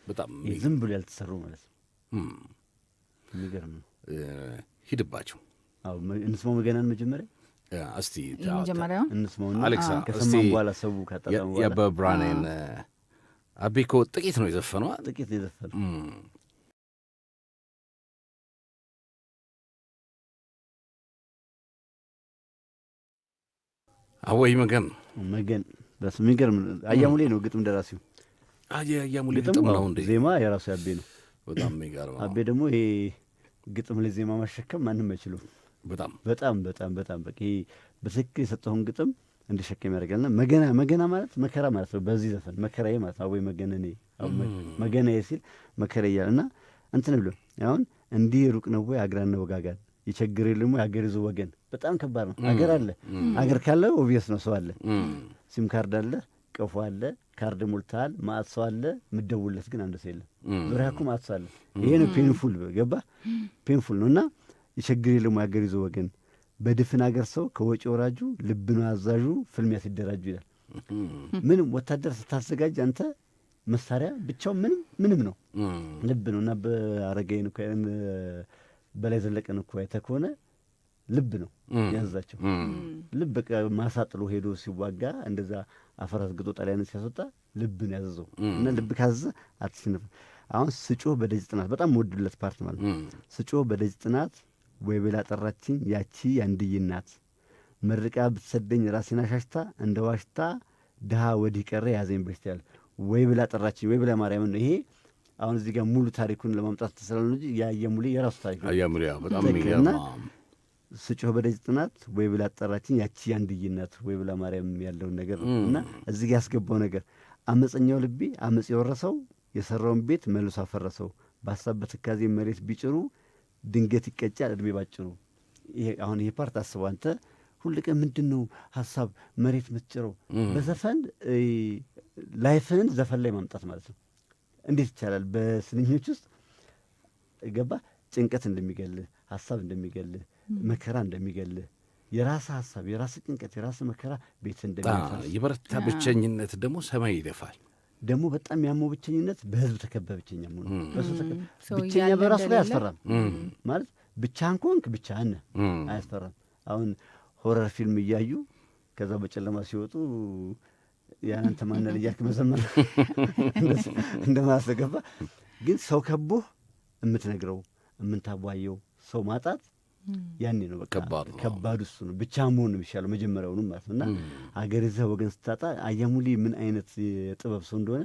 በጣም ይሄ ዝም ብሎ ያልተሰሩ ማለት ነው። የሚገርም ነው። ሂድባቸው። አዎ፣ እንስማው መገናን መጀመሪያ። እስቲ የመጀመሪያውን እንስማውና አሌክሳ ከሰማን እስቲ በኋላ ሰው ካጣጣሙ በኋላ። የአበበ ብርሃኔን፣ አቤ እኮ ጥቂት ነው የዘፈነው። ጥቂት ነው የዘፈነው። አወይ መገን። መገን በስመ የሚገርም ነው። አያሙሌ ነው ግጥም ደራሲው። የአያሙሌ ግጥም ግጥም ነው እንዴ? ዜማ የራሱ ያቤ ነው። በጣም የሚገርም ነው። አቤ ደግሞ ይሄ ግጥም ላይ ዜማ ማሸከም ማንም አይችሉም። በጣም። በጣም በጣም በጣም በቃ ይሄ በትክክል የሰጠውን ግጥም እንዲሸከም ያደርጋልና መገና መገና ማለት መከራ ማለት ነው። በዚህ ዘፈን መከራዬ ማለት ነው። አወይ መገነኔ መገናዬ ሲል መከራዬ እያለ እና እንትን ብሎ አሁን እንዲህ ሩቅ ነው ወይ አግራና ወጋጋን የቸግር የለም ወይ አገር ይዞ ወገን። በጣም ከባድ ነው። አገር አለ፣ አገር ካለ obvious ነው ሰው አለ። ሲም ካርድ አለ፣ ቀፎ አለ፣ ካርድ ሞልተሃል፣ ማአት ሰው አለ፣ ምደውልለት ግን አንድ ሰው የለም። ዙሪያ እኮ ማአት ሰው አለ። ይሄ ነው painful፣ ገባ፣ painful ነው። እና የቸግር የለም ወይ አገር ይዞ ወገን በድፍን አገር ሰው ከወጪ ወራጁ ልብ ነው አዛዡ ፍልሚያ ሲደራጁ ይላል። ምንም ወታደር ስታዘጋጅ አንተ መሳሪያ ብቻው ምንም ምንም ነው፣ ልብ ነው። እና በአረጋይን እኮ በላይ ዘለቀን እኮ አይተህ ከሆነ ልብ ነው ያዛቸው። ልብ በቃ ማሳጥሎ ሄዶ ሲዋጋ እንደዛ አፈር አስግጦ ጣሊያንን ሲያስወጣ ልብ ነው ያዘዘው። እና ልብ ካዘዘ አትሸነፍም። አሁን ስጮህ በደጅ ጥናት በጣም ወድለት part ማለት ነው። ስጮህ በደጅ ጥናት ወይ ብላ ጠራችኝ ያቺ ያንድይ እናት መርቃ ብትሰደኝ ራሴን አሻሽታ እንደ ዋሽታ ድሃ ወዲህ ቀረ ያዘኝ በሽታ ያለ ወይ ብላ ጠራችኝ ወይ ብላ ማርያምን ነው። ይሄ አሁን እዚህ ጋር ሙሉ ታሪኩን ለማምጣት ስላለ እንጂ የአየሙሌ የራሱ ታሪክ ነው። አያሙሌ በጣም ትክክል። የሚገርም እና ስጮህ በደጅ ጥናት ወይ ብላ ጠራችኝ ያቺ ያንድይ እናት ወይ ብላ ማርያም ያለውን ነገር ነው። እና እዚህ ጋር ያስገባው ነገር አመፀኛው ልቤ አመፅ የወረሰው የሰራውን ቤት መልሶ አፈረሰው በሀሳብ በትካዜ መሬት ቢጭሩ ድንገት ይቀጫል እድሜ ባጭሩ። ይሄ አሁን ይሄ part አስበው አንተ ሁል ቀን ምንድን ነው ሀሳብ መሬት የምትጭረው በዘፈን life ህን ዘፈን ላይ ማምጣት ማለት ነው። እንዴት ይቻላል? በስንኞች ውስጥ ገባ ጭንቀት እንደሚገልህ፣ ሀሳብ እንደሚገልህ፣ መከራ እንደሚገልህ፣ የራስህ ሀሳብ፣ የራስህ ጭንቀት፣ የራስህ መከራ ቤት እንደሚያፈርስ። የበረታ ብቸኝነት ደግሞ ሰማይ ይደፋል። ደግሞ በጣም ያመው ብቸኝነት በህዝብ ተከበ ብቸኛ መሆን በሰው ተከበ ሰው ብቸኛ እያለ በራሱ ላይ እንደሌለ። አያስፈራም። ማለት ብቻህን ከሆንክ ብቻህን ነህ፣ አያስፈራም። አሁን horror ፊልም እያዩ ከዛ በጨለማ ሲወጡ ያን አንተ ማነህ እያልክ መዘመር እንደማያስገባ ግን ሰው ከቦህ የምትነግረው የምንታቧየው ሰው ማጣት ያኔ ነው በቃ ከባድ ነው። ከባዱ እሱ ነው። ብቻ መሆን ነው የሚሻለው መጀመሪያውኑ ማለት ነው። እና አገር ይዘህ ወገን ስታጣ አያሙሌ ምን አይነት የጥበብ ሰው እንደሆነ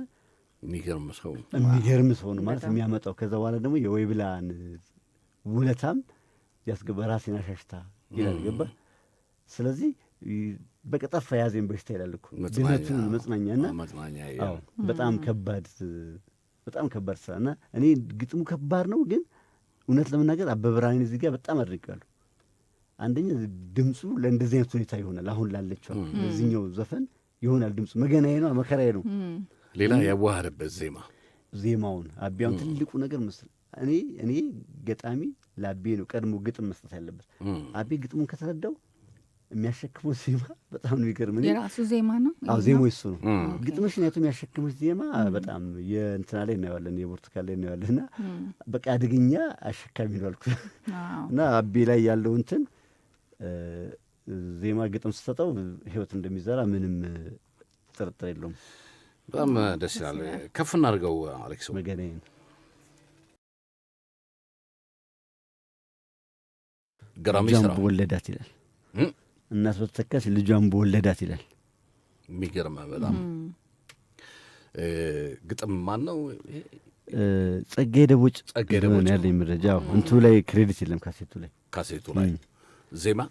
የሚገርም ሰው። የሚገርም ሰው ነው ማለት የሚያመጣው። ከዛ በኋላ ደግሞ የወይብላን ውለታም ያስገባ ራሴን አሻሽታ ይላል፣ ገባ። ስለዚህ በቃ ጠፋ የያዘኝ በሽታ ይላል እኮ። መጽናኛ። ድነቱን መጽናኛ እና መጽናኛ። አዎ፣ በጣም ከባድ፣ በጣም ከባድ ስራ። እና እኔ ግጥሙ ከባድ ነው፣ ግን እውነት ለመናገር አበበ ብርሃኔን እዚህ ጋር በጣም አድንቄዋለሁ። አንደኛ ድምፁ ለእንደዚህ አይነት ሁኔታ ይሆናል። አሁን ላለችው ለዚህኛው ዘፈን ይሆናል ድምፁ። መገናዬ ነው፣ መከራዬ ነው። ሌላ ያዋሃደበት ዜማ። ዜማውን አቢያውን ትልቁ ነገር ምስል እኔ ገጣሚ ለአቤ ነው ቀድሞ ግጥም መስጠት ያለበት። አቤ ግጥሙን ከተረዳው የሚያሸክመው ዜማ በጣም ነው የሚገርም። እኔ የራሱ ዜማ ነው። አዎ፣ ዜማው እሱ ነው። ግጥምሽን አይቶ የሚያሸክምሽ ዜማ በጣም የእንትና ላይ እናየዋለን፣ የብርቱካን ላይ እናየዋለን። እና በቃ አደገኛ አሸካሚ ነው አልኩ። እና አቤ ላይ ያለው እንትን ዜማ ግጥም ስትሰጠው ህይወት እንደሚዘራ ምንም ጥርጥር የለውም። በጣም ደስ ይላል። ከፍ እናድርገው አሌክሶ። መገናዬን። ገራሚ ልጇን ስራ። በወለዳት ይላል። እናት በተተካች ልጇን በወለዳት ይላል። የሚገርም በጣም ግጥም ማን ነው? ጸጋዬ ደቦጭ ጸጋዬ እንደሆነ ደቦጭ። ያለኝ መረጃ። አዎ፣ እንትኑ ላይ credit የለም ካሴቱ ላይ። ካሴቱ ላይ ዜማ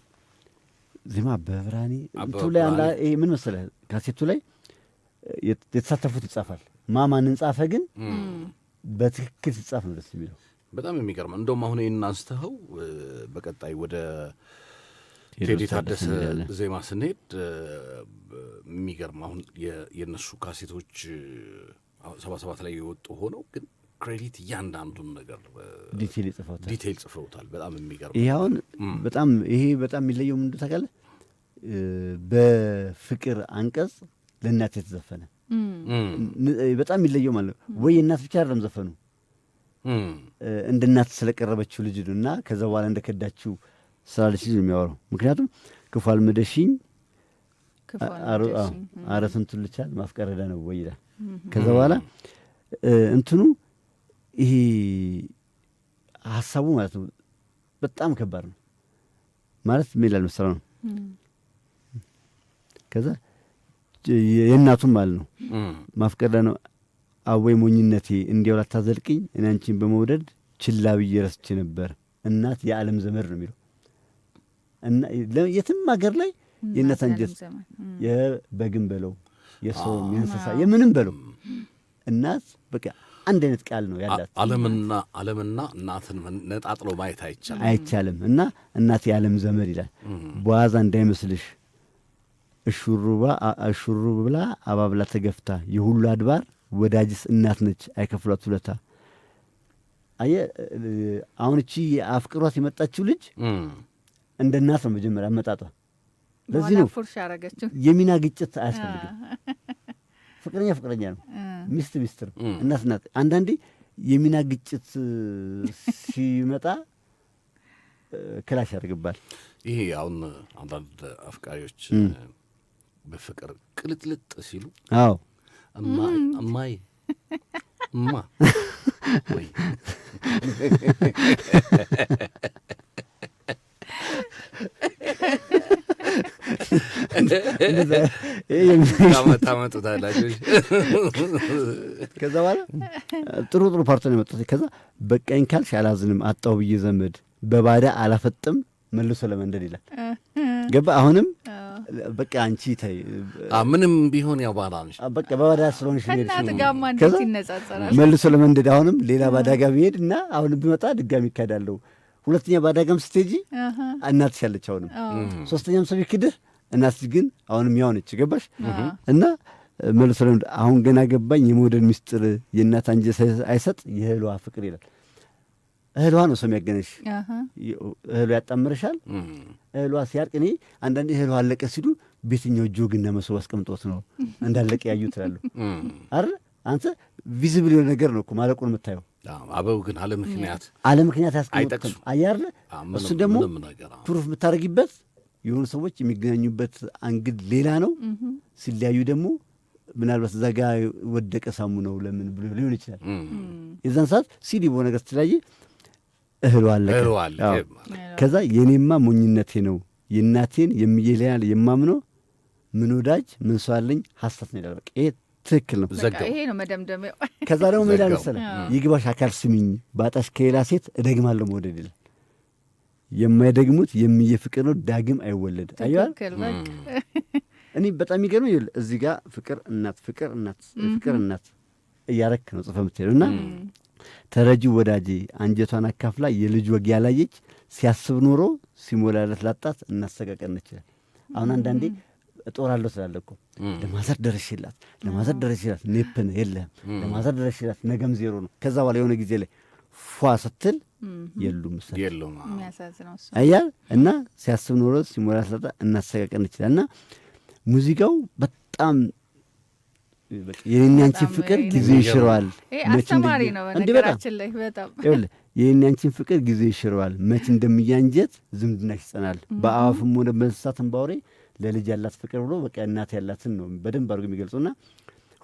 ዜማ አበበ ብርሃኔ። አበበ እንትኑ ላይ አንድ ብርሃኔ። ይሄ ምን መሰለህ፣ ካሴቱ ላይ የተሳተፉት ይጻፋል። ማማንን ጻፈ ግን በትክክል ሲጻፍ ነው ደስ የሚለው። በጣም የሚገርም። እንደውም አሁን ይህን አንስተኸው በቀጣይ ወደ ቴዲ ታደሰ እንላለን። ዜማ ስንሄድ የሚገርም አሁን የእነሱ ካሴቶች 77 ላይ የወጡ ሆነው ግን credit እያንዳንዱን ነገር detail ይጽፈውታል። detail ጽፈውታል። በጣም የሚገርም። ይሄ አሁን በጣም ይሄ በጣም የሚለየው ምንድን ታውቃለህ? በፍቅር አንቀጽ ለእናት የተዘፈነ በጣም የሚለየው ማለት ነው። ወይ እናት ብቻ አይደለም ዘፈኑ፣ እንደ እናት ስለቀረበችው ልጅ ነው እና ከዛ በኋላ እንደከዳችው ስላለች ልጅ ነው የሚያወራው። ምክንያቱም ክፉ አልመደሽኝ አረ ስንቱን ልቻል ማፍቀር ዕዳ ነው ወይ ይላል። ከዛ በኋላ እንትኑ ይሄ ሀሳቡ ማለት ነው በጣም ከባድ ነው። ማለት ምን ይላል መሰለህ ነው፣ ከዛ የእናቱም ማለት ነው ማፍቀር ዕዳ ነው አወይ ሞኝነቴ እንዲያው ላታዘልቅኝ እኔ አንቺን በመውደድ ችላ ብዬ ረስቼ ነበር። እናት የዓለም ዘመድ ነው የሚለው። እና የትም ሀገር ላይ የእናት አንጀት የበግን በለው የሰውም የእንስሳ የምንም በለው እናት በቃ አንድ አይነት ቃል ነው ያላት። ዓለምና እናትን ነጣጥሎ ማየት አይቻልም አይቻልም። እና እናት የዓለም ዘመድ ይላል። በዋዛ እንዳይመስልሽ እሹሩ ብላ አባብላ ተገፍታ የሁሉ አድባር ወዳጅስ እናት ነች አይከፍሏት ውለታ። አየህ አሁን እቺ አፍቅሯት የመጣችው ልጅ እንደ እናት ነው መጀመሪያ አመጣጧ። ለዚህ ነው የሚና ግጭት አያስፈልግም። ፍቅረኛ ፍቅረኛ ነው፣ ሚስት ሚስት ነው፣ እናት እናት። አንዳንዴ የሚና ግጭት ሲመጣ clash ያደርግባል። ይሄ አሁን አንዳንድ አፍቃሪዎች በፍቅር ቅልጥልጥ ሲሉ አዎ እማይ እማ ወይ ታመጡታላችሁ። ከዛ በኋላ ጥሩ ጥሩ part ነው የመጡት። ከዛ በቃኝ ካልሽ አላዝንም አጣው ብዬ ዘመድ በባዳ አላፈጥም መልሶ ለመንደድ ይላል። ገባ አሁንም በቃ አንቺ ተይ ምንም ቢሆን ያው ባዳ ነሽ፣ በቃ በባዳ ስለሆንሽ ከእናት ጋርማ እንዴት ይነጻጸራል? መልሶ ለመንደድ አሁንም ሌላ ባዳ ጋር ብሄድ እና አሁንም ብመጣ ድጋሚ ይካዳለሁ። ሁለተኛ ባዳ ጋርም ስትሄጂ እናትሽ አለች። አሁንም ሶስተኛም ሰው ቢክድህ እናትሽ ግን አሁንም ያው ነች። ገባሽ? እና መልሶ ለመንደድ አሁን ገና ገባኝ የመውደድ ሚስጥር የእናት አንጀት አይሰጥ የእህሏ ፍቅር ይላል። እህሏ ነው ሰው የሚያገናኝሽ። እህሏ ያጣምርሻል። እህሏ ሲያልቅ እኔ አንዳንዴ እህሏ አለቀ ሲሉ ቤትኛው ጆግና መሶብ አስቀምጦት ነው እንዳለቀ ያዩ ትላለሁ አይደል? አንተ visible የሆነ ነገር ነው እኮ ማለቁን የምታየው። አበው ግን አለ ምክንያት አለ ምክንያት ያስቀምጡትም አየህ። እሱ ደግሞ proof የምታደርጊበት የሆኑ ሰዎች የሚገናኙበት angle ሌላ ነው። ሲለያዩ ደግሞ ምናልባት እዛ ጋ ወደቀ ሳሙናው ለምን ብሎ ሊሆን ይችላል። የዛን ሰዓት ሲዲ በሆነ ነገር ስትለያየ እህሉ አለቀ። ከዛ የኔማ ሞኝነቴ ነው የእናቴን የሚየለያል የማምነው ምን ወዳጅ ምን ሰው አለኝ ሐሰት ነው ይላል። በቃ ይሄ ትክክል ነው። ይሄ ነው መደምደሚያው። ከዛ ደግሞ ምን ይላል መሰለህ? ይግባሽ አካል ስሚኝ ባጣሽ ከሌላ ሴት እደግማለሁ መውደድ ይላል። የማይደግሙት የሚየ ፍቅር ነው ዳግም አይወለድ። አየህ እኔ በጣም የሚገርመኝ ይኸውልህ እዚህ ጋር ፍቅር እናት ፍቅር እናት ፍቅር እናት እያረክ ነው ጽፈህ የምትሄደው። እና ተረጂው ወዳጄ አንጀቷን አካፍላ የልጅ ወግ ያላየች ሲያስብ ኖሮ ሲሞላለት ላጣት እናሰቃቀነች ይላል። አሁን አንዳንዴ እጦራለሁ ስላለ እኮ ለ mother ደረሽላት ለ mother ደረሽላት ኔፕን የለህም ለ mother ደረሽላት ነገም ዜሮ ነው። ከዛ በኋላ የሆነ ጊዜ ላይ ፏ ስትል የሉም የሉም። አያ እና ሲያስብ ኖሮ ሲሞላለት ላጣት እናሰቃቀነች ይላል። እና ሙዚቃው በጣም የኔን ያንቺን ፍቅር ጊዜ ይሽረዋል። አስተማሪ ነው በነገራችን ላይ በጣም ይኸውልህ የኔን ያንቺን ፍቅር ጊዜ ይሽረዋል መች እንደሚያንጀት ዝምድናሽ ይጸናል። በአዋፍም ሆነ በእንስሳትም ባውሬ ለልጅ ያላት ፍቅር ብሎ በቃ እናት ያላትን ነው በደንብ አድርጎ የሚገልጸውና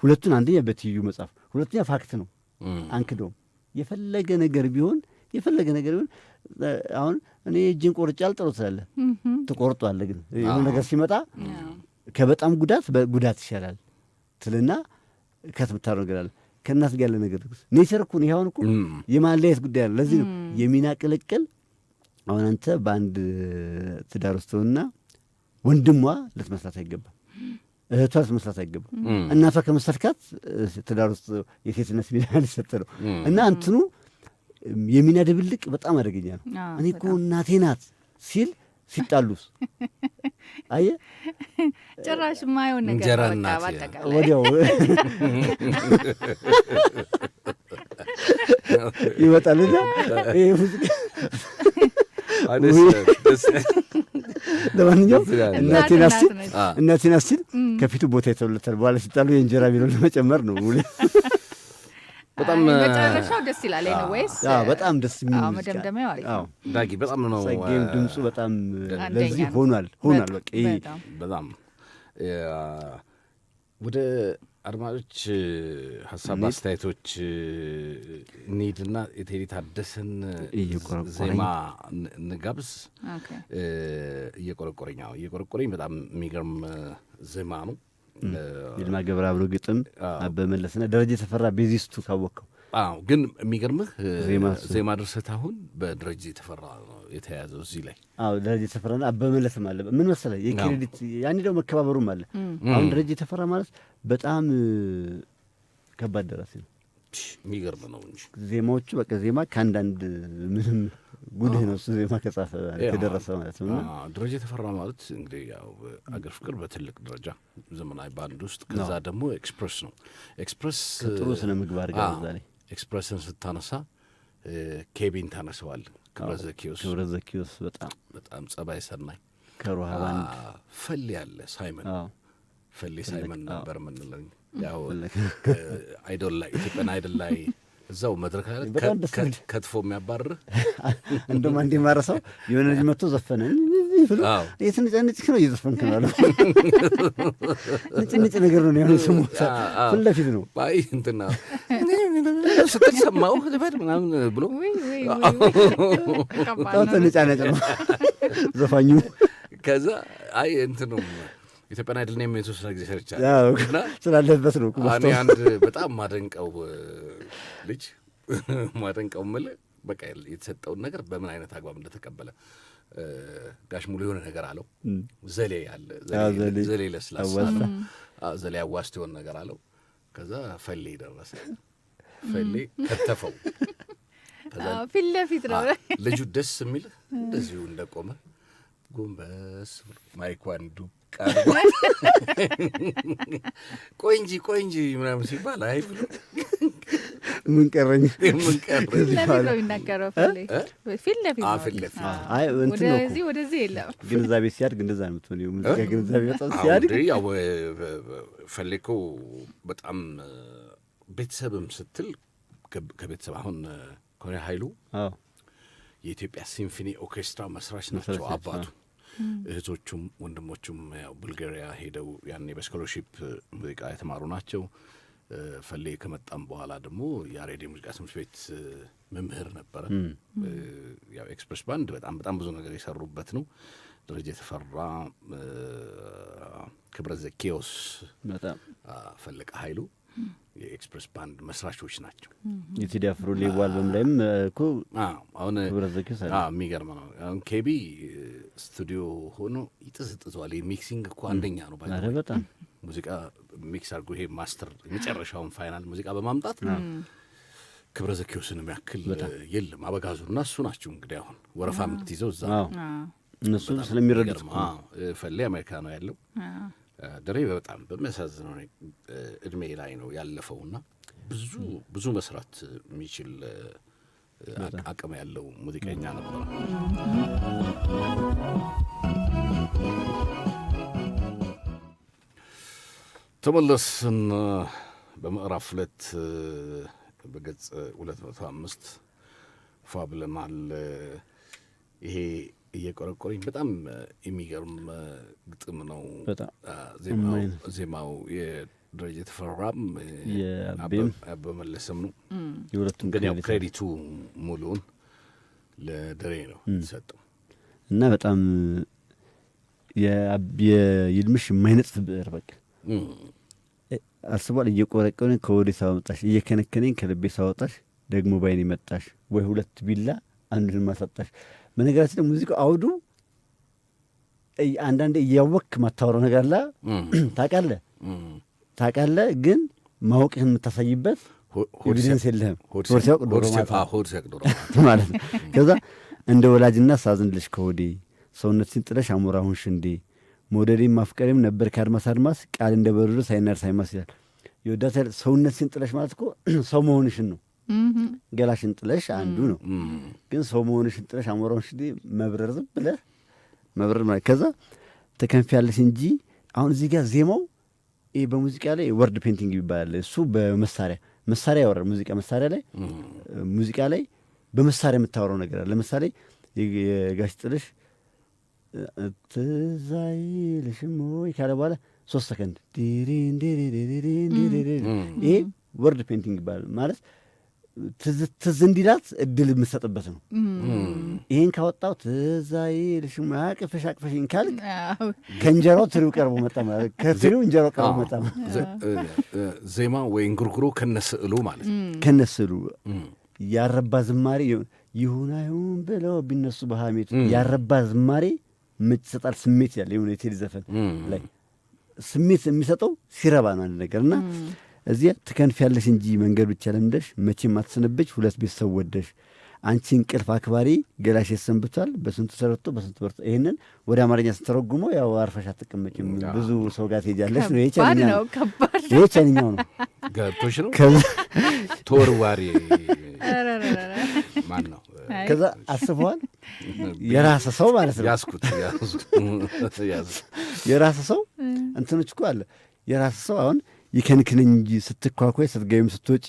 ሁለቱን አንደኛ በትይዩ መጽሐፍ፣ ሁለተኛ fact ነው አንክዶም። የፈለገ ነገር ቢሆን የፈለገ ነገር ቢሆን አሁን እኔ እጄን ቆርጬ አልጥለው ትላለህ፣ ትቆርጧለህ። ግን የሆነ ነገር ሲመጣ ከበጣም ጉዳት በጉዳት ይሻላል ትልና ከትምታረው ነገር አለ። ከእናት ጋር ያለ ነገር nature እኮ ነው። ይሄ እኮ የማለያየት ጉዳይ አለ። ለዚህ ነው የሚና ቅልቅል። አሁን አንተ በአንድ ትዳር ውስጥ ሆነና ወንድሟ ልትመስላት አይገባም፣ እህቷ ልትመስላት አይገባም። እናቷ ከመሰልካት ትዳር ውስጥ የሴትነት ሚና ሊሰጥ ነው። እና እንትኑ የሚና ድብልቅ በጣም አደገኛ ነው። እኔ እኮ እናቴ ናት ሲል ሲጣሉስ አየህ ጭራሽ የማይሆን ነገር ነው። በቃ ወዲያው ይመጣልና ይሄ ሙዚቃ ለማንኛውም እናቴን አስችል እናቴን አስችል። ከፊቱ ቦታ የተውለታል። በኋላ ሲጣሉ የእንጀራ ቢሎ ለመጨመር ነው። በጣም መጨረሻው ደስ ይላል። Anyways በጣም ደስ የሚል አዎ፣ መደምደሚያው አሪፍ ነው። ዳጊ በጣም ነው። ጸጌም ድምፁ በጣም አንደኛ ለዚህ ነው። ሆኗል ሆኗል። በቃ ይሄ በጣም በጣም ወደ አድማጮች ሀሳብ አስተያየቶች እንሂድና የቴዲ ታደሰን እየቆረቆረኝ ዜማ እንጋብዝ። Okay። እየቆረቆረኝ፣ አዎ፣ እየቆረቆረኝ በጣም የሚገርም ዜማ ነው። ይልማ ገብረአብ ነው ግጥም፣ አበበ መለስና ደረጀ የተፈራ bassist ኡ ካወቅከው። አዎ፣ ግን የሚገርምህ ዜማ እሱ። ዜማ ድርሰት አሁን በደረጀ የተፈራ ነው የተያዘው እዚህ ላይ። አዎ፣ ደረጀ ተፈራና አበበ መለስም አለ። ምን መሰለህ የ credit ያኔ ደግሞ መከባበሩም አለ። አሁን ደረጀ ተፈራ ማለት በጣም ከባድ ደራሲ ነው። የሚገርም ነው እንጂ። ዜማዎቹ በቃ ዜማ ከአንዳንድ ምንም ጉድህ ነው እሱ ዜማ ከጻፈ ከደረሰ ማለት ነው። እና ደረጀ ተፈራ ማለት እንግዲህ ያው አገር ፍቅር በትልቅ ደረጃ ዘመናዊ ባንድ ውስጥ፣ ከዛ ደግሞ ኤክስፕሬስ ነው። ኤክስፕሬስ ከጥሩ ስነ ምግባር ጋር እዛ ላይ ኤክስፕሬስን ስታነሳ ኬቢን ታነሰዋል። ክብረ ዘኪዮስ። ክብረ ዘኪዮስ በጣም በጣም ጸባይ ሰናይ ከሮሃ ባንድ። ፈሌ ያለ ሳይመን፣ ፈሌ ሳይመን ነበር የምንለው። ያው አይዶል ላይ፣ ኢትዮጵያን አይዶል ላይ እዛው መድረክ ላይ በጣም ደስ የሚል ከትፎ የሚያባርር። እንደውም አንዴ ማረሳው የሆነ ልጅ መጥቶ ዘፈነ ብሎ የትንጫንጭ ነው እየዘፈንክ ነው አለው። ንጭንጭ ነገር ነው ያሁን ስሙ ፊት ለፊት ነው። አይ እንትና ስትል ሰማሁ ልበል ምናምን ብሎ። ውይ ውይ ውይ፣ ከባድ በጣም ነው። ተነጫነጭ ነው ዘፋኙ። ከዛ አይ እንትኑ ኢትዮጵያን አይድል እኔም የተወሰነ ጊዜ ሰርቻለሁ እና ስላለበት ነው እኮ እኔ ማስታወስ። አንድ በጣም ማደንቀው ልጅ፣ ማደንቀው የምልህ በቃ የተሰጠውን ነገር በምን አይነት አግባብ እንደተቀበለ፣ ጋሽ ሙሉ የሆነ ነገር አለው። ዘሌ አለ። ዘሌ። ዘሌ ለስላሳ አዋስታ። ነው። አዎ፣ ዘሌ አዋስት የሆነ ነገር አለው። ከዛ ፈሌ ደረሰ። ፈሌ ከተፈው። ከዛ አዎ፣ ፊት ለፊት ነው። ልጁ ደስ የሚል እንደዚሁ እንደቆመ ጎንበስ ብሎ ማይኳን ዱቅ አድርጎ ቆይ እንጂ ቆይ እንጂ ምናምን ሲባል አይ ብሎ ምን ቀረኝ? ምን ቀረኝ? ፊት ለፊት ነው የሚናገረው። ፈሌ ፊት ለፊት ነው። ፊት ለፊት። አይ እንትን ነው እኮ ወደዚህ ወደዚህ የለም። ግንዛቤ ሲያድግ እንደዛ ነው የምትሆነው። የሙዚቃ ግንዛቤ በጣም ሲያድግ እንዴ፣ ያው ፈሌ እኮ በጣም ቤተሰብም ስትል ከቤተሰብ አሁን ኮሎኔል ኃይሉ የኢትዮጵያ ሲምፎኒ ኦርኬስትራ መስራች ናቸው መስራች ናቸው። አባቱ። እህቶቹም ወንድሞቹም ያው ቡልጋሪያ ሄደው ያኔ በ scholarship ሙዚቃ የተማሩ ናቸው። ፈሌ ከመጣም በኋላ ደግሞ ያሬድ የሙዚቃ ትምህርት ቤት መምህር ነበረ። ያው ኤክስፕሬስ ባንድ በጣም በጣም ብዙ ነገር የሰሩበት ነው። ደረጀ ተፈራ፣ ክብረ ዘኬዎስ፣ በጣም ፈለቀ ኃይሉ የኤክስፕሬስ ባንድ መስራቾች ናቸው። የቴዲ አፍሮ ሌቦ አልበም ላይም እኮ አሁን ክብረ ዘኪዮስ አለ። የሚገርም ነው። አሁን ኬቢ ስቱዲዮ ሆኖ ይጥዝጥዘዋል። የ mixing እኮ አንደኛ ነው። By the ኧረ way። በጣም ሙዚቃ mix አድርጎ ይሄ master የመጨረሻውን final ሙዚቃ በማምጣት ክብረ ዘኪዮስን የሚያክል የለም። አበጋዙ እና እሱ ናቸው እንግዲህ አሁን ወረፋ የምትይዘው እዛ። አዎ፣ እነሱ ስለሚረዱት የሚገርም። እኮ ነው። አዎ፣ ፈሌ አሜሪካ ነው ያለው። ደሬ በጣም በሚያሳዝነው እድሜ ላይ ነው ያለፈውና ብዙ ብዙ መስራት የሚችል አቅም ያለው ሙዚቀኛ ነበር። ተመለስን። በምዕራፍ 2 በገጽ 205 ፏ ብለናል። ይሄ እየቆረቆረኝ በጣም የሚገርም ግጥም ነው። በጣም ዜማው የደረጀ ተፈራም የአቤም አበበ መለሰም ነው። የሁለቱም ግን ያው credit credit ኡ ሙሉውን ለደሬ ነው የተሰጠው። እና በጣም የይልምሽ የማይነጥፍ ብዕር በቃ አስቧል። እየቆረቆረኝ ከወዴ ሳወጣሽ፣ እየከነከነኝ ከልቤ ሳወጣሽ፣ ደግሞ ባይኔ መጣሽ ወይ ሁለት ቢላ አንዱን ማሳጣሽ። በነገራችን ላይ ሙዚቃው አውዱ አንዳንዴ እያወክ ማታወራው ነገር አለ። ታውቃለህ ታውቃለህ፣ ግን ማወቅህን የምታሳይበት evidence የለህም። ሆድ ሲያውቅ ዶሮ ማታ ሆድ ሲያውቅ ዶሮ ማታ ማለት ነው። ከዛ እንደ ወላጅና ሳዝንልሽ ከሆዴ ሰውነትሽን ጥለሽ አሞራ ሆንሽ እንዴ፣ መውደዴም ማፍቀሬም ነበር ከአድማስ አድማስ ቃል እንደ በረዶ ሳይናር ሳይማስ ይላል። ይወዳታል። ሰውነትሽን ጥለሽ ማለት እኮ ሰው መሆንሽን ነው። ገላሽን ጥለሽ አንዱ ነው። ግን ሰው መሆንሽን ጥለሽ አሞራ ሆንሽ እንዴ፣ መብረር ዝም ብለህ መብረር ማለት ከዛ ተከንፊያለሽ እንጂ አሁን እዚህ ጋር ዜማው ይህ በሙዚቃ ላይ word painting ይባላል። እሱ በመሳሪያ መሳሪያ ያወራል። ሙዚቃ መሳሪያ ላይ ሙዚቃ ላይ በመሳሪያ የምታወራው ነገር አለ። ለምሳሌ የጋሽ ጥልሽ ትዝ አይልሽም ወይ ካለ በኋላ 3 ሰከንድ ዲሪን ዲሪሪሪን ዲሪሪሪ፣ ይሄ word painting ይባላል። ማለት ትዝ ትዝ እንዲላት እድል የምትሰጥበት ነው። ይሄን ካወጣው ትዝ አይልሽም ወይ አቅፈሽ አቅፈሽኝ ካልክ ከእንጀራው ትሪው ቀርቦ መጣ ማለት፣ ከትሪው እንጀራው ቀርቦ መጣ ማለት። ዜማ ወይ እንጉርጉሮ ከነስዕሉ ማለት ነው። ከነስዕሉ ያረባ ዝማሬ ይሁን አይሁን ብለው ቢነሱ በሐሜት ያረባ ዝማሬ ምት ይሰጣል። ስሜት ያለ የሆነ የቴዲ ዘፈን ላይ ስሜት የሚሰጠው ሲረባ ነው አንድ ነገር። እና እዚያ ትከንፊያለሽ እንጂ መንገድ ብቻ ለምደሽ መቼም አትሰንብች ሁለት ቤተሰብ ወደሽ አንቺ እንቅልፍ አክባሪ ገላሽ ሰንብቷል በስንቱ ተረድቶ በስንቱ በርቶ። ይህንን ወደ አማርኛ ስተረጉመው ያው አርፈሽ አትቀመጭም፣ ብዙ ሰው ጋር ትሄጃለሽ ነው። ይሄ ከባድ ቻይንኛ ነው። ነው። ከባድ። ይሄ ቻይንኛው ነው። ገብቶሽ ነው። ከዛ ተወርዋሪ ኧረ ኧረ ኧረ። ማን ነው? አይ፣ ከዛ አስበዋል የራሰ ሰው ማለት ነው። ያዝኩት ያዝኩት ያዝኩት። የራሰ ሰው እንትኖች እኮ አለ። የራሰ ሰው አሁን ይከንክነኝ እንጂ ስትኳኳይ ስትገቢም ስትወጪ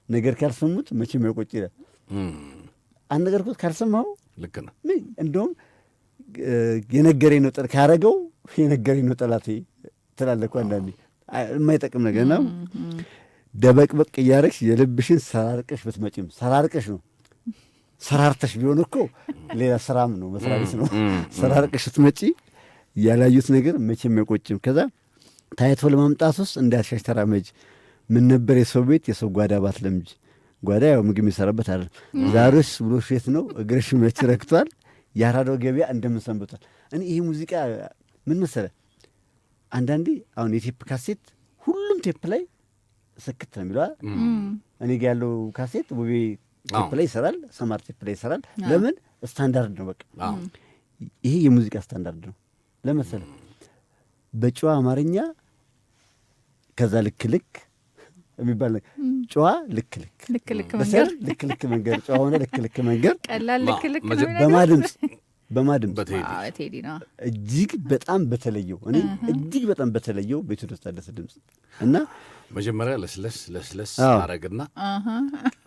ነገር ካልሰሙት መቼም አይቆጭ ይላል። አንድ ነገር እኮ ካልሰማኸው ልክ ነው። ምን እንደውም የነገረኝ ነው ካረገው የነገረኝ ነው ጠላቴ ትላለህ እኮ አንዳንዴ። የማይጠቅም ነገር ነው። ደበቅበቅ እያደረግሽ የልብሽን ሰራርቀሽ ብትመጪም፣ ሰራርቀሽ ነው፣ ሰራርተሽ ቢሆን እኮ ሌላ ስራም ነው፣ መስሪያ ቤት ነው። ሰራርቀሽ ስትመጪ ያላዩት ነገር መቼም አይቆጭም። ከዛ ታይቶ ለማምጣት ውስጥ እንዳያሻሽ ተራመጅ ምን ነበር የሰው ቤት የሰው ጓዳ ባትለምጅ። ጓዳ ያው ምግብ የሚሰራበት አይደለም። ዛሬስ ብሎ ሼት ነው እግርሽ መች ረግቷል የአራዳው ገበያ እንደምን ሰንብቷል። እኔ ይሄ ሙዚቃ ምን መሰለህ፣ አንዳንዴ አሁን የቴፕ ካሴት ሁሉም ቴፕ ላይ ስክት ነው የሚለው አይደል? እኔ ጋ ያለው ካሴት ውቤ ቴፕ ላይ ይሰራል፣ ሰማር ቴፕ ላይ ይሰራል። ለምን? ስታንዳርድ ነው በቃ። ይሄ የሙዚቃ ስታንዳርድ ነው። ለመሰለህ በጨዋ አማርኛ ከዛ ልክ ልክ የሚባል ነገር፣ ጨዋ ልክ ልክ ልክ ልክ በሰር መንገድ ልክ ልክ መንገድ ጨዋ ሆነ ልክ ልክ መንገድ ቀላል ልክ ልክ ነው መጀ- የሚነግረው? በማድምፅ በማድምፅ በቴዲ አዎ፣ ቴዲ ነው። እጅግ በጣም በተለየው፣ እኔ እጅግ በጣም በተለየው በቴዎድሮስ ታደሰ ድምፅ እና መጀመሪያ ለስለስ ለስለስ አረግና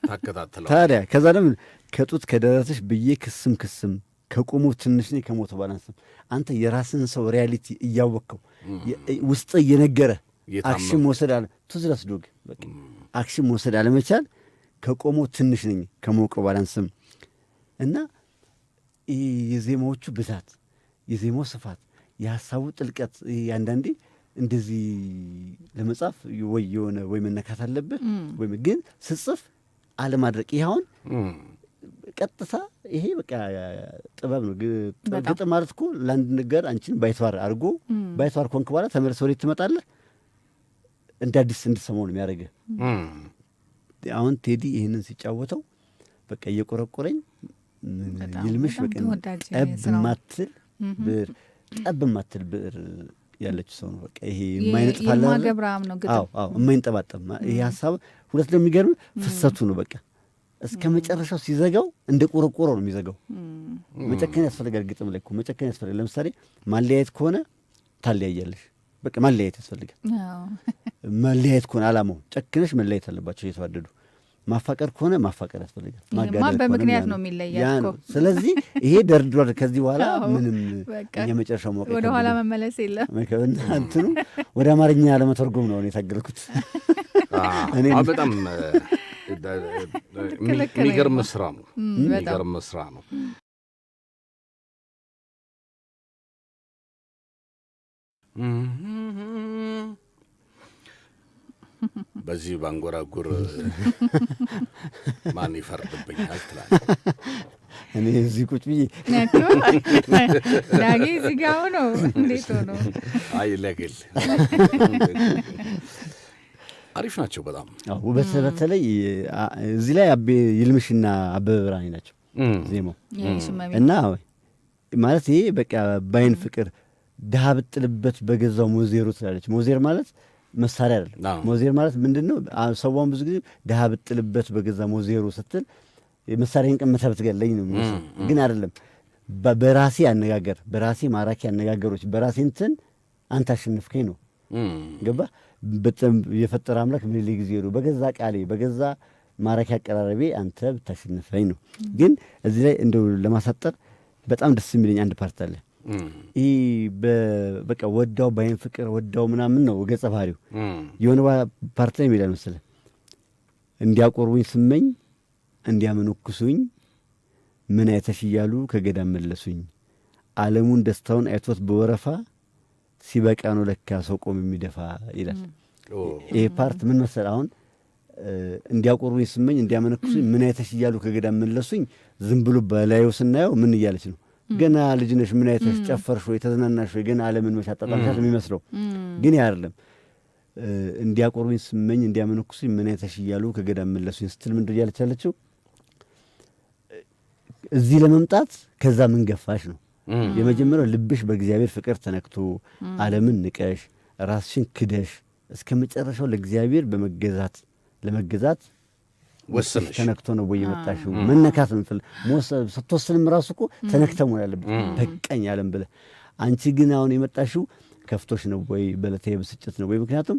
ታከታትለው። ታዲያ ከዛ ደግሞ ከጡት ከደረትሽ ብዬ ክስም ክስም ከቆሞ ትንሽ ነኝ ከሞተ ባላንስም። አንተ የራስን ሰው reality እያወቅከው ውስጥ እየነገረ እየታመምክ። action መውሰድ አለ toothless dog በቃ action መውሰድ አለመቻል። ከቆሞ ትንሽ ነኝ ከሞቀው ባላንስም። እና ይህ የዜማዎቹ ብዛት፣ የዜማው ስፋት፣ የሀሳቡ ጥልቀት፣ ይሄ አንዳንዴ እንደዚህ ለመጻፍ ወይ የሆነ ወይ መነካት አለብህ ወይም ግን ስጽፍ አለማድረቅ። ይህ አሁን ቀጥታ ይሄ በቃ ጥበብ ነው። ግጥም ማለት እኮ ለአንድ ነገር አንቺን ባይተዋር አድርጎ ባይተዋር ኮንክ በኋላ ተመልሰህ ወዴት ትመጣለህ? እንደ አዲስ እንድትሰማው ነው የሚያደርግህ። አሁን ቴዲ ይህንን ሲጫወተው በቃ እየቆረቆረኝ በጣም ይልምሽ በጣም በቃ ተወዳጅ ጠብ ስራው ነው። ማትል ብዕር፣ ጠብ ማትል ብዕር ያለችው ሰው ነው። በቃ ይሄ የማይነጥፍ አለ ይልማ አይደለ? ገብረአብ ነው ግጥም። አዎ፣ የማይንጠባጠብ ይሄ ሀሳብ። ሁለት ደግሞ የሚገርም ፍሰቱ ነው። በቃ እስከ መጨረሻው ሲዘጋው እንደ ቆረቆረው ነው የሚዘጋው። መጨከን ያስፈልጋል። ግጥም ላይ እኮ መጨከን ያስፈልጋል። ለምሳሌ ማለያየት ከሆነ ታለያያለሽ። በቃ ማለያየት ያስፈልጋል። መለያየት ከሆነ አላማው ጨክነሽ መለያየት አለባቸው እየተዋደዱ። ማፋቀር ከሆነ ማፋቀር ያስፈልጋል። ይሄማ ማጋደል ከሆነ በምክንያት ያ ነው የሚለያት ያ እኮ። ነው። ስለዚህ ይሄ ደርድሯል። ከዚህ በኋላ ምንም በቃ እኛ መጨረሻው ማወቅ ወደ ኋላ አይከብድም። መመለስ የለም። እና እንትኑ ወደ አማርኛ ለመተርጎም ነው እኔ የታገልኩት። በጣም ልክ ነው የሚገርም ይልማ። ስራ ነው። በጣም። የሚገርም ስራ ነው። በዚህ ባንጎራጉር ማን ይፈርድብኛል ትላለህ። እኔ እዚህ ቁጭ ብዬ እኮ ዳጊ እዚህ ጋ ሆኖ እንዴት ሆኖ? አይ ለግል አሪፍ ናቸው በጣም። አዎ፣ በተለይ እዚህ ላይ አቤ ይልምሽና አበበ ብርሃኔ ናቸው ዜማው። የሺ እመቤት። እና ማለት ይሄ በቃ ባይን ፍቅር ድሀ ብጥልበት በገዛው ሞዜሩ ትላለች። ሞዜር ማለት መሳሪያ አይደለም። ሞዜር ማለት ምንድን ነው? ሰዋን ብዙ ጊዜ ድሀ ብጥልበት በገዛ ሞዜሩ ስትል መሳሪያን ቀምተህ ብትገለኝ ነው የሚመስለው፣ ግን አይደለም። በራሴ አነጋገር፣ በራሴ ማራኪ አነጋገሮች፣ በራሴ እንትን አንተ አሸንፍከኝ ነው። ገባ በጣም የፈጠረ አምላክ ምን ጊዜ ነው በገዛ ቃሌ በገዛ ማራኪ አቀራረቤ አንተ ብታሸንፈኝ ነው። ግን እዚህ ላይ እንደው ለማሳጠር በጣም ደስ የሚለኝ አንድ part አለ። ይህ በቃ ወዳው ባይን ፍቅር ወዳው ምናምን ነው ገጸ ባህሪው። የሆነ part ላይ የሚላል መሰለህ እንዲያቆርቡኝ ስመኝ እንዲያመነኩሱኝ ምን አይተሽ እያሉ ከገዳም መለሱኝ። ዓለሙን ደስታውን አይቶት በወረፋ ሲበቃ ነው ለካ ሰው ቆም የሚደፋ ይላል። ይሄ part ምን መሰለህ አሁን እንዲያቆርቡኝ ስመኝ እንዲያመነኩሱኝ ምን አይተሽ እያሉ ከገዳም መለሱኝ። ዝም ብሎ በላዩ ስናየው ምን እያለች ነው? ገና ልጅ ነሽ፣ ምን አይተሽ ጨፈርሽ ወይ ተዝናናሽ ወይ ገና ዓለምን መች አጣጣምሻት የሚመስለው ግን ያ አይደለም። እንዲያቆርቡኝ ስመኝ እንዲያመነኩሱኝ ምን አይተሽ እያሉ ከገዳም መለሱኝ ስትል ምንድን እያለች ያለችው እዚህ ለመምጣት ከዛ ምን ገፋሽ ነው። የመጀመሪያው ልብሽ በእግዚአብሔር ፍቅር ተነክቶ ዓለምን ንቀሽ ራስሽን ክደሽ እስከ መጨረሻው ለእግዚአብሔር በመገዛት ለመገዛት ወሰነሽ ተነክቶ ነው ወይ የመጣሽው? መነካት ነው ስትወስንም ራሱ እኮ ተነክተ መሆን ያለበት በቃኝ ዓለም ብለህ። አንቺ ግን አሁን የመጣሽው ከፍቶሽ ነው ወይ በለተ ብስጭት ነው ወይ? ምክንያቱም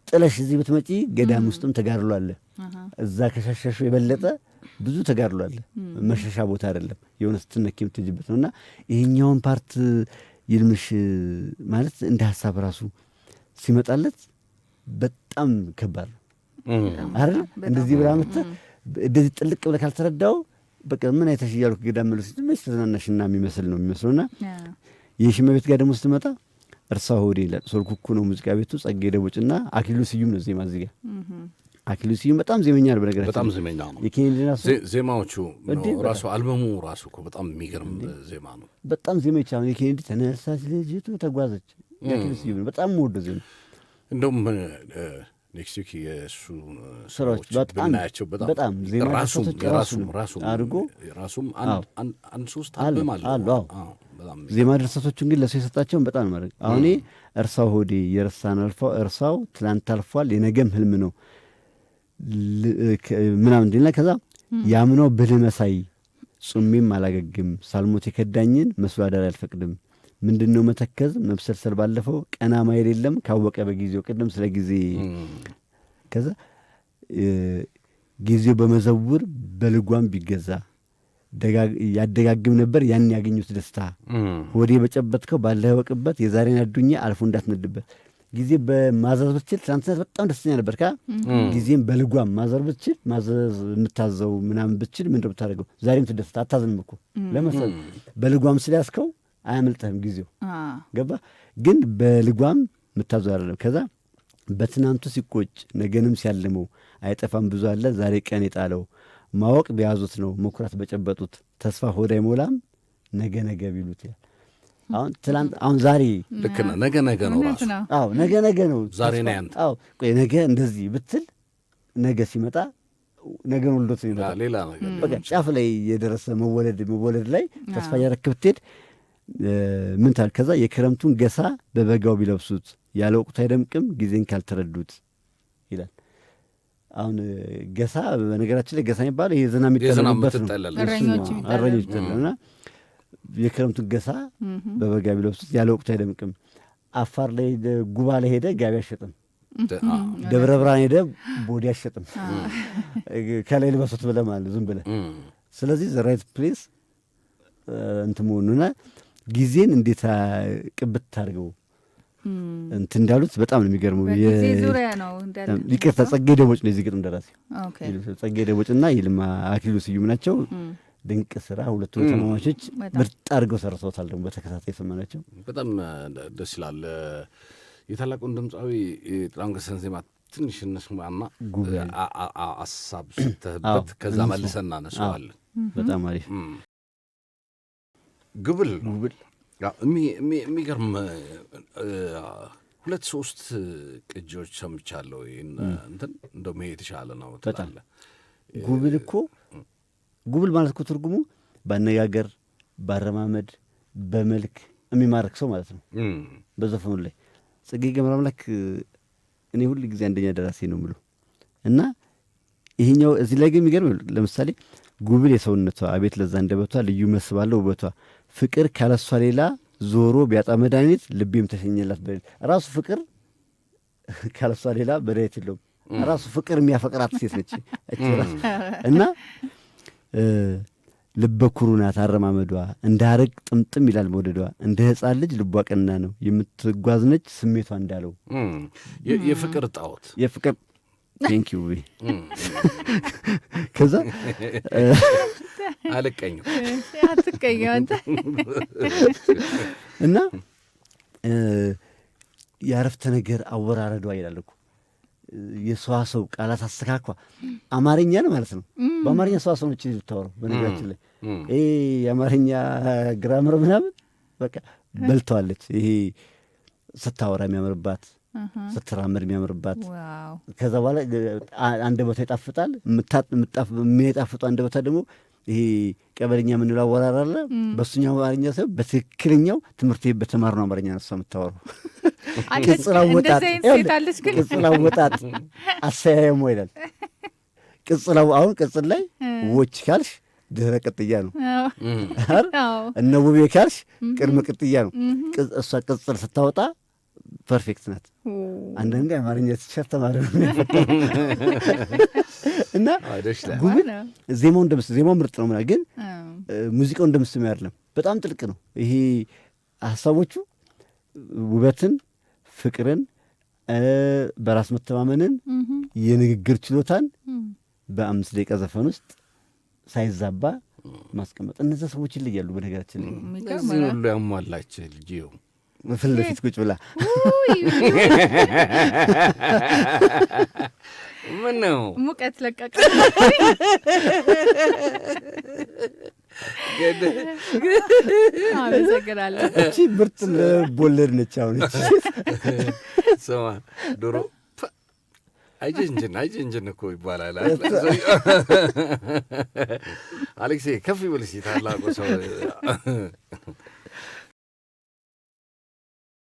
ጥለሽ እዚህ ብትመጪ ገዳም ውስጥም ተጋድሎ አለ። እዛ ከሸሸሽው የበለጠ ብዙ ተጋድሎ አለ። መሸሻ ቦታ አይደለም፣ የሆነ ስትነኪ የምትሄጂበት ነው። እና ይሄኛውን part ይልምሽ ማለት እንደ ሀሳብ ራሱ ሲመጣለት በጣም ከባድ ነው አይደል? እንደዚህ ብላ መተህ እንደዚህ ጥልቅ ብለህ ካልተረዳው በቃ ምን አይተሽ እያሉ ገዳም መለስ መች ተዝናናሽና የሚመስል ነው የሚመስለውና የሺመቤት ጋር ደግሞ ስትመጣ እርሳ ሆዴ ይላል። ሶልኩኩ ነው ሙዚቃ ቤቱ። ጸጌ ደቦጭና አክሊሉ ስዩም ነው ዜማ እዚህ ጋር። አክሊሉ ስዩም በጣም ዜመኛ ነው በነገራችን። በጣም ዜመኛ ነው። የኬኔዲ ራሱ ዜማዎቹ ራሱ አልበሙ ራሱ እኮ በጣም የሚገርም ዜማ ነው። በጣም ዜማ ይቻላል። የኬኔዲ ተነሳች ልጅቱ ተጓዘች የአክሊሉ ስዩም ነው። በጣም የምወደው ዜማ። እንደውም next week የእሱ ስራዎች በጣም በጣም ዜማ ራሱም አድርጎ ራሱም አንድ ሶስት አልበም አለው። ዜማ ድርሰቶቹን ግን ለሰው የሰጣቸውን በጣም ማድረግ አሁን እርሳው ሆዴ የረሳን አልፋው እርሳው ትላንት አልፏል የነገም ህልም ነው ምናምን እንዲልና ከዛ ያምነው ብልህ መሳይ ጹሜም አላገግም ሳልሞት የከዳኝን መስሎ አዳር አልፈቅድም ምንድነው መተከዝ መብሰልሰል ባለፈው ቀና ማይል የለም ካወቀ በጊዜው ቅድም ስለ ጊዜ ከዛ ጊዜው በመዘውር በልጓም ቢገዛ ያደጋግም ነበር ያን ያገኙት ደስታ ሆዴ በጨበጥከው ባለህ ወቅበት የዛሬን አዱኛ አልፎ እንዳትነድበት። ጊዜ በማዘዝ ብትችል ትናንትና በጣም ደስተኛ ነበርካ። ጊዜም በልጓም ማዘር ብትችል ማዘዝ የምታዘው ምናምን ብትችል ምንድነው ብታደርገው ዛሬም ትደስታ አታዝንም እኮ ለመሰል በልጓም ስለያዝከው አያመልጥህም ጊዜው ገባ። ግን በልጓም የምታዘው አይደለም። ከዛ በትናንቱ ሲቆጭ ነገንም ሲያልመው አይጠፋም ብዙ አለ ዛሬ ቀን የጣለው ማወቅ ቢያዙት ነው መኩራት በጨበጡት ተስፋ ሆድ አይሞላም ነገ ነገ ቢሉት ይላል። አሁን ትላንት አሁን ዛሬ ልክ ነህ። ነገ ነገ ነው ራሱ። አዎ ነገ ነገ ነው ዛሬ ነው ያንተ። አዎ ቆይ ነገ እንደዚህ ብትል ነገ ሲመጣ ነገን ወልዶት ነው ይመጣ ሌላ ነገር በቃ ጫፍ ላይ የደረሰ መወለድ መወለድ ላይ ተስፋ እያደረክ ብትሄድ ምን ታል ከዛ የክረምቱን ገሳ በበጋው ቢለብሱት ያለ ወቅቱ አይደምቅም ጊዜን ካልተረዱት ይላል። አሁን ገሳ በነገራችን ላይ ገሳ የሚባለው ይሄ ዝናብ የሚጠለልበት ነው። እረኞች ይጠለሉና የክረምቱን ገሳ በበጋ ቢለብሱት ያለ ወቅቱ አይደምቅም። አፋር ላይ ጉባ ላይ ሄደ ጋቢ አይሸጥም። ደብረ ብርሃን ሄደ ቦዲ አይሸጥም። ከላይ ልበሱት ብለህ ማለት ዝም ብለህ። ስለዚህ the right place እንትን መሆኑና ጊዜን እንዴት ቅብት አድርገው እንትን እንዳሉት በጣም ነው የሚገርመው። ይቅርታ ጸጌ ደቦጭ ነው የዚህ ግጥም ደራሲ። ጸጌ ደቦጭና ይልማ አክሊሉ ስዩም ናቸው። ድንቅ ስራ ሁለቱ ተማማቾች ምርጥ አድርገው ሰርተውታል። ደግሞ በተከታታይ የሰማናቸው በጣም ደስ ይላል። የታላቁን ድምፃዊ ጥላሁን ገሰሰን ዜማ ትንሽ እንስማና ሀሳብ ስተህበት ከዛ መልሰን እናነሳዋለን። በጣም አሪፍ ግብል ጉብል የሚገርም ሁለት ሶስት ቅጂዎች ሰምቻለሁ። ይሄን እንትን እንደውም ይሄ የተሻለ ነው ትላለህ። ጉብል እኮ ጉብል ማለት እኮ ትርጉሙ ባነጋገር ባረማመድ በመልክ የሚማርክ ሰው ማለት ነው። በዘፈኑ ላይ ጽጌ ገብረአምላክ እኔ ሁል ጊዜ አንደኛ ደራሲ ነው የምለው እና ይሄኛው እዚህ ላይ ግን የሚገርም ለምሳሌ ጉብል የሰውነቷ አቤት ለዛ አንደበቷ ልዩ መስባለው ውበቷ ፍቅር ካለሷ ሌላ ዞሮ ቢያጣ መድኃኒት ልቤም ተሸኘላት በሌሊት። ራሱ ፍቅር ካለሷ ሌላ መድኃኒት የለውም። ራሱ ፍቅር የሚያፈቅራት ሴት ነች እቺ ራሱ። እና ልበ ኩሩ ናት አረማመዷ፣ እንደ ሐረግ ጥምጥም ይላል መውደዷ፣ እንደ ሕፃን ልጅ ልቧ ቀና ነው፣ የምትጓዝ ነች ስሜቷ እንዳለው። የፍቅር ጣዖት። የፍቅር፣ thank you። ከዛ አልቀኝም። አትቀየው አንተ። እና የአረፍተ ነገር አወራረዷ ይላል እኮ፣ የሰዋሰው ቃላት አስተካኳ አማርኛን ማለት ነው። በአማርኛ ሰዋሰው ነች የምታወራው። በነገራችን ላይ ይሄ የአማርኛ grammar ምናምን በቃ በልተዋለች። ይሄ ስታወራ የሚያምርባት፣ ስትራመድ የሚያምርባት፣ ከዛ በኋላ አንደበቷ ይጣፍጣል። የሚጣፍጡ አንደበቷ ደግሞ ይሄ ቀበለኛ የምንለው አወራር አለ። በእሱኛው አማርኛ ሳይሆን በትክክለኛው ትምህርት ቤት በተማርነው አማርኛ ነው እሷ የምታወራው። ቅጽል አወጣጥ፣ ቅጽል አወጣጥ አሰያየሞ ይላል። ቅጽል አሁን ቅጽል ላይ ዎች ካልሽ ድህረ ቅጥያ ነው። እነ ውቤ ካልሽ ቅድመ ቅጥያ ነው። እሷ ቅጽል ስታወጣ perfect ናት። አንዳንዴ አማርኛ teacher ተማሪ ነው የሚያፈጠው። እና ጉብል ዜማው እንደምስ ዜማው ምርጥ ነው ምናምን፣ ግን ሙዚቃው እንደምስሜው አይደለም። በጣም ጥልቅ ነው። ይሄ ሀሳቦቹ ውበትን፣ ፍቅርን፣ በራስ መተማመንን፣ የንግግር ችሎታን በ5 ደቂቃ ዘፈን ውስጥ ሳይዛባ ማስቀመጥ፣ እነዛ ሰዎች ይለያሉ። በነገራችን ላይ እነዚህን ሁሉ ያሟላች ልጅ ይኸው ፊት ለፊት ቁጭ ብላ። ምን ነው? ሙቀት ለቀቀ። አመሰግናለሁ። እቺ ምርጥ ልቦለድ ነች። አሁን እቺ ስማ፣ ድሮ አይጀንጅን አይጀንጅን እኮ ይባላል። አሌክሴ ከፍ ይበል እስኪ ታላቁ ሰው።